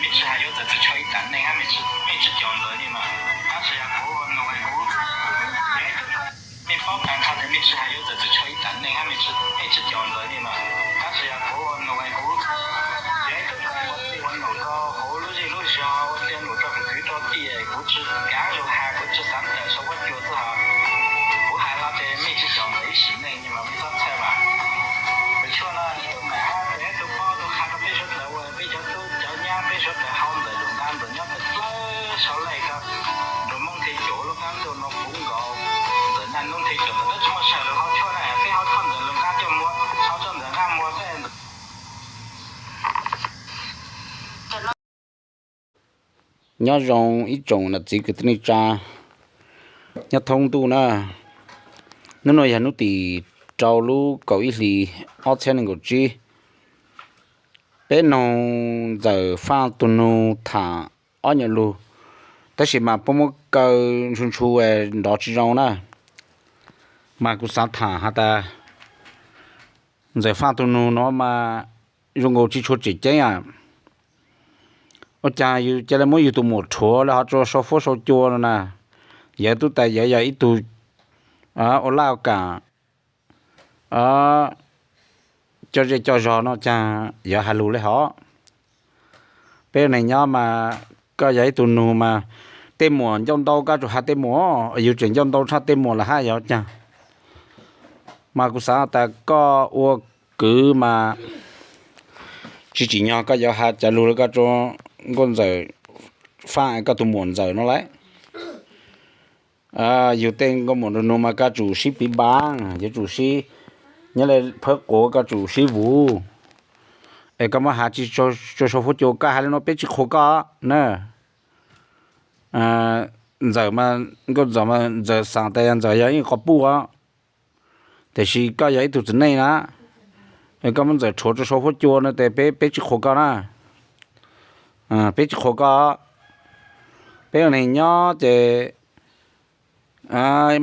Mej tsi has yuav txawm txwm tshuav ib tam neej hab mej tsi caum ntxawm li mas, tab sis yog kuv ua nug kuv, mej paub tas nqha tas mej tsi has yuav txawm txwm tshuav ib tam neej hab mej tsi caum ntxawm li mas, tab sis yog kuv ua nug kuv, yog ib tug ua txij ua num rau kuv lub zej lub zog, ua txij ua num rau kuv kwv rau tij, kuv tsi kaav lug has, kuv tsi xaav tawm sau huab cua xwb hos. Kuv has los ces mej tsi caum ntxawm ib sim neej li mas mej txhob txhawj mas. Pem tshuaj no ib tug mam hab peb tug paub tug qha rau peb suav dlawg ua, peb cov tub cov nyab peb suav dlawg hau ntxawm lug nqa ntxawm nyob tawm plaws sau lej ko, nrug Moob Thev Caum lub qab ntuj no puv nkaus, ntxawm naj nub Thev Caum ntawm dab tsi muaj sawv lug hau tshuaj na, peb hau tshuaj ntxawm lug nqa coj muag, hau tshuaj ntxawm nqaj muag xwb. Nyob zoo ib tsoom nam txiv kwv tij neej tsa, nyob thoob ntuj na, hnub no yog hnub tim rau lub kaum ib hlis ob txhiab nees nkaum tsib. Peb noog Ntxawm Faj tug nug tham ob nyuam lug, tab sis mas puab muab kaw ntshu ntshu nrov tsi zoo na, mas kuv xaav tham has tas Ntxawm Faj tug nug no mas zoo nkaus tsi tshua tseem ceeb a. Ua caag yug ca le muab yug tug muam rhuav le ho tso sau fuab sau cua no na, yawv tub tas yawv yog ib tug ua laj ua kaam coj zej coj zog no caag yawv has lug le hov. Peb neeg nyob mas koj yog ib tug nug mas tej muam ncauj ntau koj tsuas has tej muam, yug tseem ncauj ntau tshaj tej muam lawm hab yog caag. Mas kuv xaav tas koj ua kwv mas tsi tsim nyog koj yuav has cov lug le koj tso Nkauj Ntxawm Faj koj tug muam Ntxawm no lawm. Yug tej nkauj muam nrug nug mas koj tsum sib piv npaab, yuav tsum sib, nyob le phawb quav koj tsum sib vuv, es koj muab has tsi tso sau fuab cua, koj has le no peb tsi qhuas koj na. Ntxawm mas, Nkauj Ntxawm mas Ntxawm xaav tas yog Ntxawm yog ib qhov puj os, tiam sis koj yog ib tug txiv neej na, es koj muab Ntxawm rhuav tso sau fuab cua no tes peb, peb tsi qhuas koj na. Peb tsi qhuas koj. Peb ua neeg nyob ces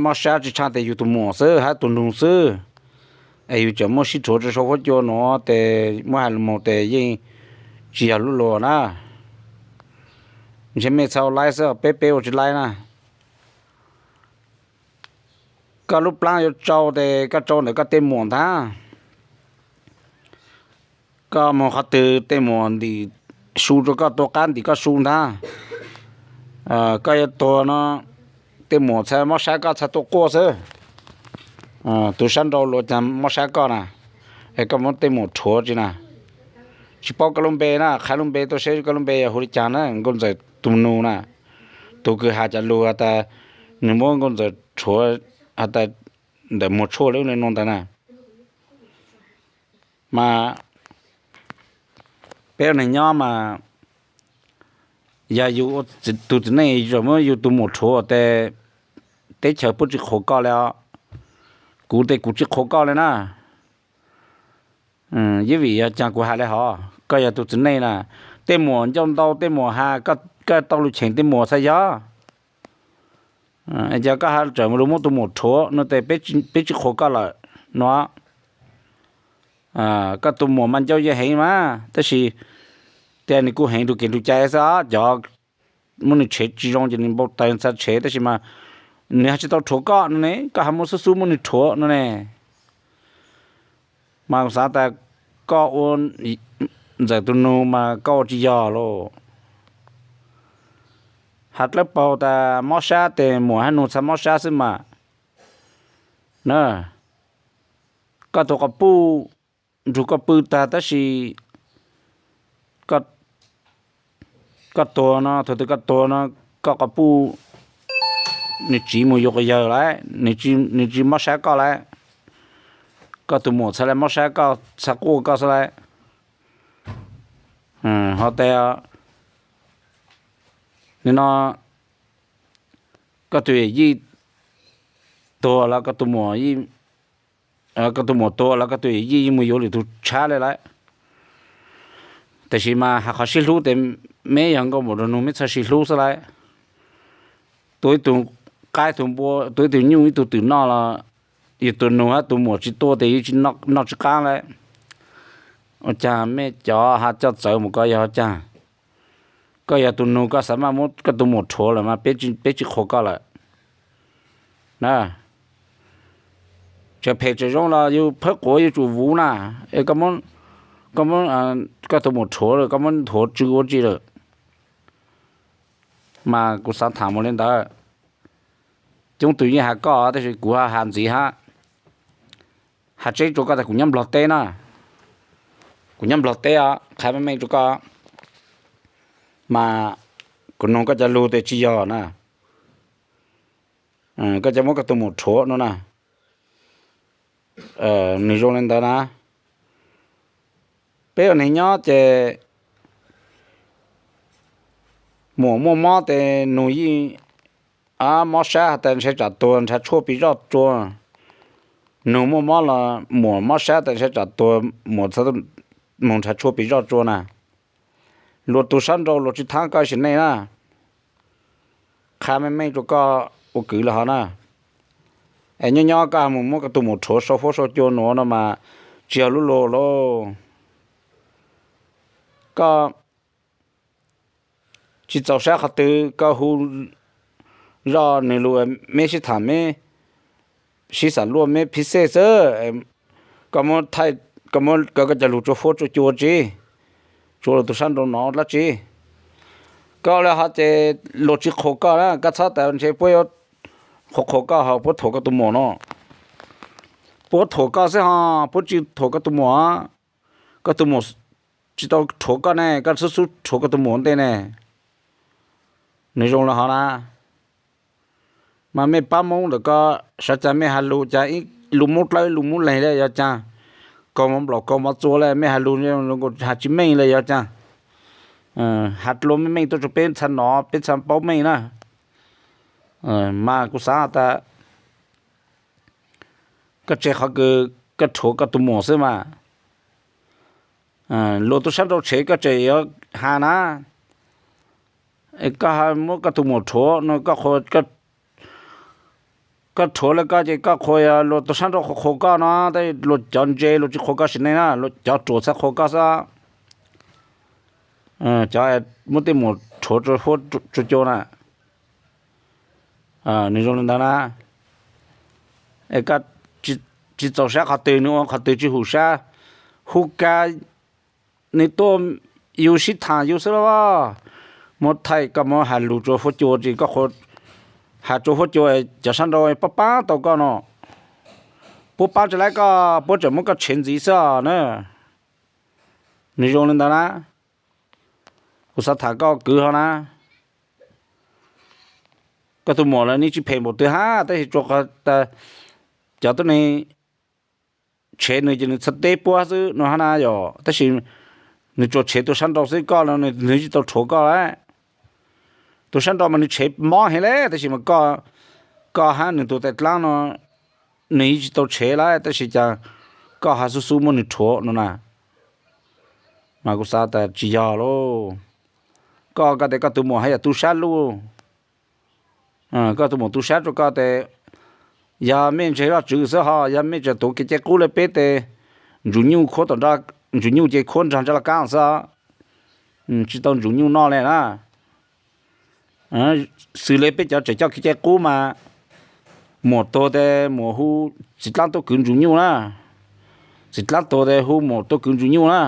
mob sab tsi tshaj tes yug tug muam xwb hab tug nug xwb, es yug tseem muab sib rhuav tso sau fuab cua nuav tes muab has lug moog tes yeej tsi yog lub luag na. Ntshe mej txhad ua laib xwb, peb, peb ua tsi laib na. Koj lub plaab yuav tsau tes koj tsau ntawm koj tej muam ntag. Koj moog qhov twg tej muam ntim su rua koj tua qaab ntim koj su ntag. Koj yuav tuag no tej muam txhad mob sab koj txhad tuaj quaj xwb. Tus sab nrau luas caag mob sab koj na, es koj muab tej muam rhuav tsi na. Tsi paub koj lub npe na, qha lub npe tuaj seb koj lub npe yog hu li caag na, Nkauj Ntxawm tug nug na. Tus kws has cov lug has tas nwg muab Nkauj Ntxawm rhuav has tas ntawm muag tshuaj le le nuav ntawd na. Mas peb ua neeg nyob mas yog yug ua tug txiv neej yug muab yug tug muam rhuav tes teb chaws puab tsi qhuas koj le os. Kuv tes kuv tsi qhuas koj le na. Yeej vim yog caag kuv has le hov, koj yog tug txiv neej na, tej muam ncauj ntau tej muam has, koj tau lug cheem tej muam txhad yog. Yog koj has tawm mus lug muab tus muam rhuav no tes peb tsi qhuas koj lawm no. Koj tus muam mas ncauj yeej heev mas tab sis tias nws kuj heev nrug kev nrug cai xwb, cov muab nws tshev tsi zoo ces nws npau taws txha tshev, tab sis mas nws has tsi tau rhuav koj no ne, koj has muab xub xub muab nws rhuav no ne. Mas kuv xav tas koj ua Ntxawm tus nug mas koj ua tsis yog lauj. Has dlawb paug tas mob sab tes muam hab nug txha mob sab xwb mas na. Koj tus quas puj nrug koj pw tag tab sis koj tuag no, thaum twg koj tuag no koj quas puj nws tsiv mus yuav quas yawg lawm, nws tsis mob sab koj lawm. Koj tus muam txhad le mob sab koj, txhad quaj koj xwb lawm. Ho tas nim no koj tus yawm yij tuag los koj tus muam, koj tus muam tuag los koj tus yawm yij yeej mus yuav lwm tug tshab le lawm. Tab sis mas has qhov sib hlub tes meb yog nkauj muam nrug nug meb txhaj sib hlub xwb lawm. Tua ib tug qaib tug npua, tua ib tug nyuj ib tug twm noj los yus tus nug hab tus muam tsis tua tes yus tsis noj tsis qaab lawm. Ua caag mej cov has coj txawv mus ko yog ua caag? Koj yog tus nug koj xav maj muab koj tus muam rhuav lawm mas peb tsis qhuas koj lawm na. Tseem phem tseem zoo los yus phawb quav yus tsum vuv na. Es koj muab koj tus muam rhuav lawm koj muab nthuav tsw ua tsi lawm? Mas kuv xav tham mus li ntawd. Coob tus yeej has koj tab sis kuv has ntxiv hab. Has tseb rua koj tas kuv nyob Nplog teb na. Kuv nyob Nplog teb os, qha meej meej rua koj. Mas kuv nug koj cov lug tes tsis yog na. Koj cov muab koj tus muam rhuav no na. Nws zoo li ntawd na. Peb ua neeg nyob ces muam muaj mob tes nug yeej mob sab has tas ntshe tsam tuag nrhav tshuaj pis zoj tsua. Nug muaj mob los muam mob sab tas ntshe tsam tuag, muam moog nrhav tshuaj pis zoj tsua na. Luag tus sab nrau luag tsis thaab koj sim neej na. Qha meej meej rua koj ua kwv lawm hov na. Es nyob nyob koj mus muab koj tus muam rhuav sau huab sau cua nuav no mas tsis yog lub luag lauj. Koj tsis txaus sab qhov twg koj hu zoj nws lug, meb sib tham meb sib xam luaj meb phib xej xwb. Koj muab thaij, koj muab kaw koj cov lug tsua huab tsua cua tsi, tsua luag tus sab nrau no dlaab tsi? Koj le hov ces luag tsis qhuas koj na, koj txhob tas ntshe puab yuav qhuas qhuas koj ho puab thuam koj tus muam no. Puab thuam koj xwb ho puab tsis thuam koj tus muam. Koj tus muam tsis tau rhuav koj ne, koj xub xub rhuav koj tus muam ua ntej ne. Nws zoo le hov na. Mas mej paab Moob ntawm koj sawv caag mej has lug caag ib lug Moob dlawb lug Moob leeg le yog caag, kaug mov nplaum kaug mov txua le mej has lug has tsis meej le yog caag. Has lug meej meej tuaj rua peb txhaj nov peb txhaj paub meej na. Mas kuv xaav tas koj tseg qhov kws koj rhuav koj tus muam xwb mas. Luag tus sab nrau tshev koj tseem yuav has na. Koj muab koj tus muam rhuav no, koj rhuav le koj ces koj qhuas, luag tus sab nrau qhuas qhuas koj no, tab luag cov ntse luag tsis qhuas koj sim neej na, luag cov ruam txhaj qhuas koj xwb. Cov muab tej muam rhuav tsua huab tsua cua na. Nws zoo li ntawd na. Koj tsis txaus sab qhov twg, nws ua qhov twg tsis hum sab, hu kav nws tuaj, yus sib tham yus xwb lauj. Muab thaij koj muab has lug tsua huab cua tsi, koj qhuas has tsua huab cua, cov sab nrau paab paab tau koj no, puab paab tsi laib koj, puab tseem muab koj tshev ntxiv xwb na. Nws zoo li ntawd na. Kuv xav tham koj kwv hov na. Koj tus muam lawm nws tsis phem npaum twg hab, tab sis tsuas qhov cov tuab neeg tshev nws ces nws txhaj teb puab xwb no hab na yom. Tab sis nws tsuas tshev tus sab nrau xwb, koj no nws tsis tau rhuav koj lawm. Tus sab nrau mas nws tshev mob heev le, tab sis mas koj hab nws tus tais dlaab no nws yeej tsis tau tshev lawm, tab sis cas koj ho xub xub muab nws rhuav no na. Mas kuv xav tas tsis yog lauj. Koj, koj tes koj tus muam haj yam tu sab luj. Koj tus muam tu sab rua koj tes, yog mej ntseeg Vajtswv xwb ho, yog mej tseem tuav kev cai qub le peb tes, ntsuj nyuj khuab tom, ntsuj nyuj ces khuab nrog ntsa laj kab xwb, tsis tau ntsuj nyuj noj le na. Xws le peb cov tseem coj kev cai qub mas muam tuag tes muam hu txiv dlaab tuaj kwv ntsuj nyuj na, txiv dlaab tuag tes hu muam tuaj kwv ntsuj nyuj na.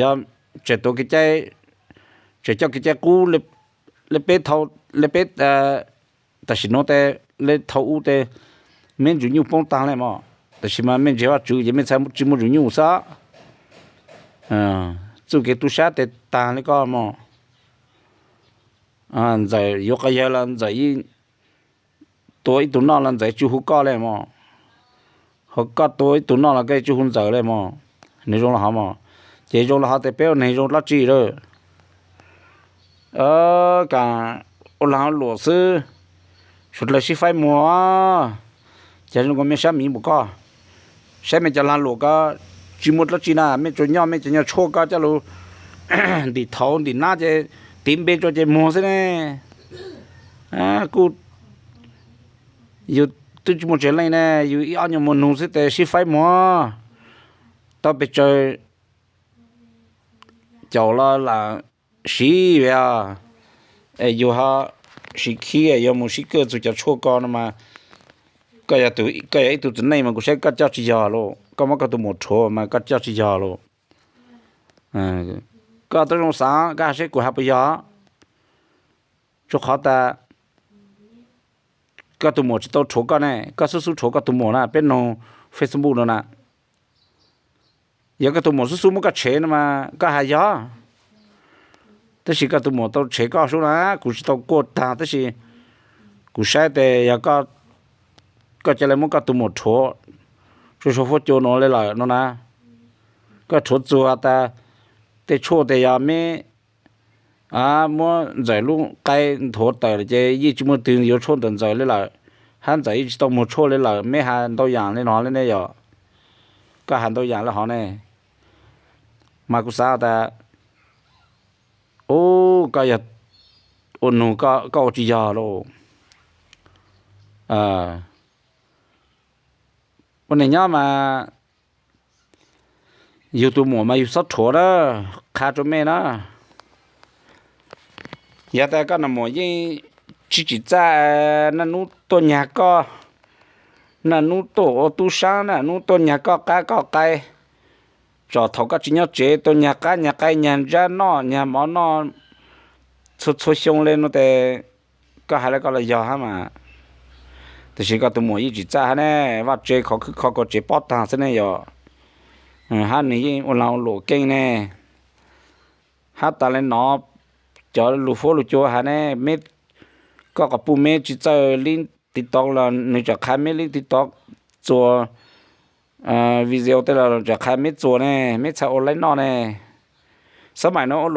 Yog tseem tuav kev cai, tseem coj kev cai qub le peb, le peb tam sim nuav tes, le thaum ub tes meb ntsuj nyuj poob taag le mog, tam sis mas mej ntseeg Vajtswv ces mej txhaj tsis muaj ntsuj nyuj xwb. Txuj kev tu sab tes taag le koj mog. Ntxawm yuav quas yawg los Ntxawm yeej tua ib tug noj los Ntxawm tsis hu koj le mog, ho koj tua ib tug noj los koj tsis hu Ntxawm le mog. Nws zoo le hov mog, ces zoo le hov tes peb ua neeg zoo dlaab tsi lawm? Kaam ua laag luam xwb, suav dlawg sib faib muag. Ces zoo mej sab miv npaum koj, saib mej cov laag luam ko tsis muaj dlaab tsi na, mej tsuas nyob mej cov nyuag tshuaj ko coj lug ntim thauv ntim nab ces tiv npe rua ces muag xwb ne. Kuj yus twb tsis muaj tsev leej ne, yus ib ob nyuag muag nug xwb tes sib faib muag. Tau pes tsawg caum los lam siv, yog yus ho siv khib yuav mus sib kawj txug cov tshuaj ko no mas, koj yog ib tug txiv neej mas kuv saib koj coj tsis yog lauj, koj muab koj tus muam rhuav mas koj coj tsis yog lauj. Koj tub zoo xaav koj saib kuv has puas yog. Rua qhov tas koj tus muam tsis tau rhuav koj ne, koj xub xub rhuav koj tus muam na, peb noog Facebook no na. Yog koj tus muam xub xub muab koj tshev no mas koj has yog, tab sis koj tus muam tau tshev koj xwb na, kuv tsis tau kuaj taag tab sis kuv saib tes yog koj ca le muab koj tus muam rhuav, tsuas sau fuab cua no le lawm no na. Koj rhuav txuag tas tej tshuaj tes yog meb muab ntxawm lub qaib nthuav tawm lawm ces yeej tsis muaj twg yuav tshuaj ntawm ntxawm le lawm, hab ntxawm yeej tsis tau muag tshuaj le lawm, meb has ntau yaam le no le ne yog, koj has ntau yaam le hov ne. Mas kuv xaav tas ub, koj yog ua nug koj ua tsis yog lauj. Ua neeg nyob mas yug tus muam mas yug xob rhuav na, qha rua mej na. Yog tas koj nus muam yeej tsis tsim txaj, naj nub tuaj nyag koj, naj nub tuaj ua tub saab, naj nub tuaj nyag koj qab koj qaib, txog thaum koj tsis nyob tsev tuaj nyag qab nyag qaib nyag ntsab noj nyag mov noj txhua txhua xyoo le no tes koj has le koj los yog hab mas. Tab sis koj tus muam yeej tsim txaj hab ne, vaj tse khov khwb kho kaus tsev pob taag xwb ne yog, hab nwg yeej ua laag ua luam keej ne. Hab tas le no cov lug fuab lug cua has ne, meb, koj quas puj meb tsis txawj lib TikTok los nwg tseem qha meb lib TikTok, txuas video tej los tseem qha meb txuas ne, meb txhaj ua laib noj ne. Xab maim no ua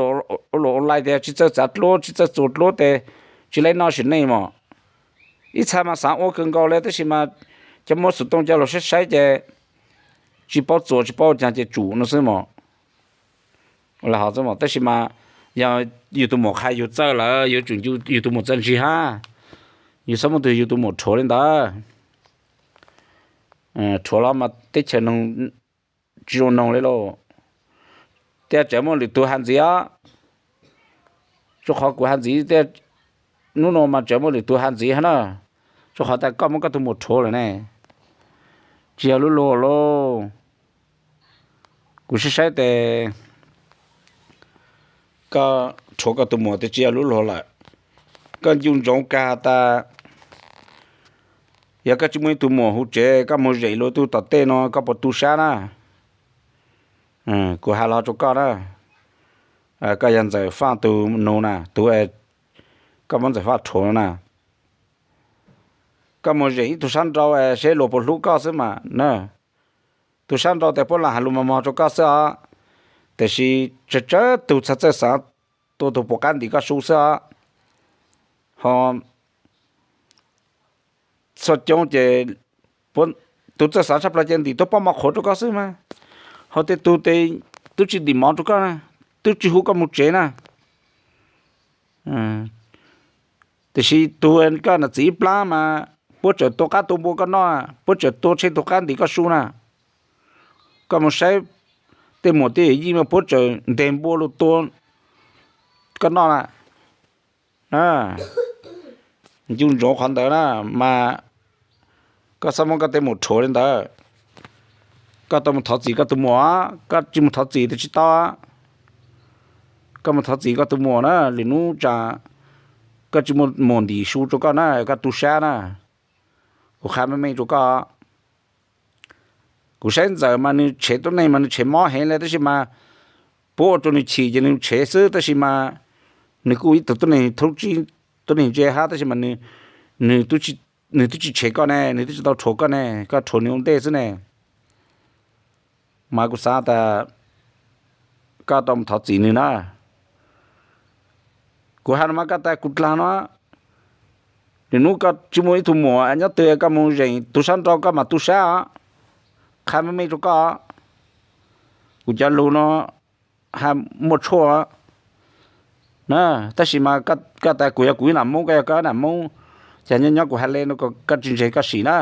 luam ua laib tias tsis txawj txav dluab tsis txawj txuas dluab tes tsis laib noj sim neej mog. Ib txha mas xaav ua kawg nkaus le tab sis mas cov muab xov tooj coj lug saib saib ces tsis paub txuas tsis paub caag ces tsum no xwb mog. Tab sis mas yog yug tus muam qha yug txawj lawm yuav tsum yug tus muam txawj ntsig hab, yug xob muab tug yug tus muam rhuav le ntawd. Rhuav los mas teb chaws tsis zoo noog le lauj. Tej tseem muaj lwm tug has ntxiv os, rua qhov kuv has ntxiv tej, nub nua mas tseem muaj lwm tug has ntxiv hab na, rua qhov tas koj muab koj tus muam rhuav lawm ne, tsis yog lub luag lauj. Kuv saib saib tes koj rhuav koj tus muam tes tsis yog lub luag lawm. Koj ncu ntsoov kag tas yog koj tsis muaj ib tug muam huv tsev koj moog zem luag tug tom tej no koj puas tu sab na? Kuv has los rua koj na, koj yog Ntxawm Faj tug nug na, tug koj muab Ntxawm Faj rhuav no na, koj moog zem ib tug sab nrau seb luag puas hlub koj xwb mas na. Tug sab nrau tes puab lam has lug mos mos rua koj xwb os, tab sis tsawg tsawg tug txhaj txawj xaav tua tug puas qab ntim koj su xwb os. Ho txhua coob ces tug txawj xaav tshaj plaws ces ntim tuab pob mov qhuav rua koj xwb mas, ho tej tug tes tub tsis ntim mov rua koj na, tub tsis hu koj moog tsev na. Tab sis tug koj nam txiv ib plab mas puab tseem tua qab tua npua koj noj, puab tseem tua tsheb tua qab ntim koj su na. Koj moog saib tej muam tej yawm yij mas puab tseem nteg npua lug tua koj noj na. Ncu ntsoov qhov ntawd na mas, koj txhob muab koj tej muam rhuav le ntawd. Koj tau moog thov txim koj tus muam, koj tsis moog thov txim tes tsis tau. Koj moog thov txim koj tus muam na, lwm nub tsaam koj tsis muaj muam ntim su rua koj na, koj tu sab na. Kuv qha meej meej rua koj, kuv saib Ntxawm mas nwg tshev tuab neeg mas nwg tshev mob heev le tab sis mas puab ua rua nwg chim ces nwg tshev xwb tab sis mas nwg kuj ib tug tuab neeg thoob tsib, tuab neeg ntse hab tab sis mas nwg twb tsis tshev koj ne, nwg twb tsis tau rhuav koj ne, koj rhuav nwg ua ntej xwb ne. Mas kuv xaav tas koj tau moog thov txim nwg na. Kuv has no mas koj tas kuv dlaag no, lwm nub koj tsis muaj ib tug muam nyob twg koj moog zeem tug sab nrau koj mas tu sab os. Qha meej meej rua koj, kuv cov lug no has muaj tshuaj na, tab sis mas koj tas kuv yog kuv ib nam Moob, koj yog koj ib nam Moob, ces nyob nyob kuv has le no koj tsis ntseeg koj sim na.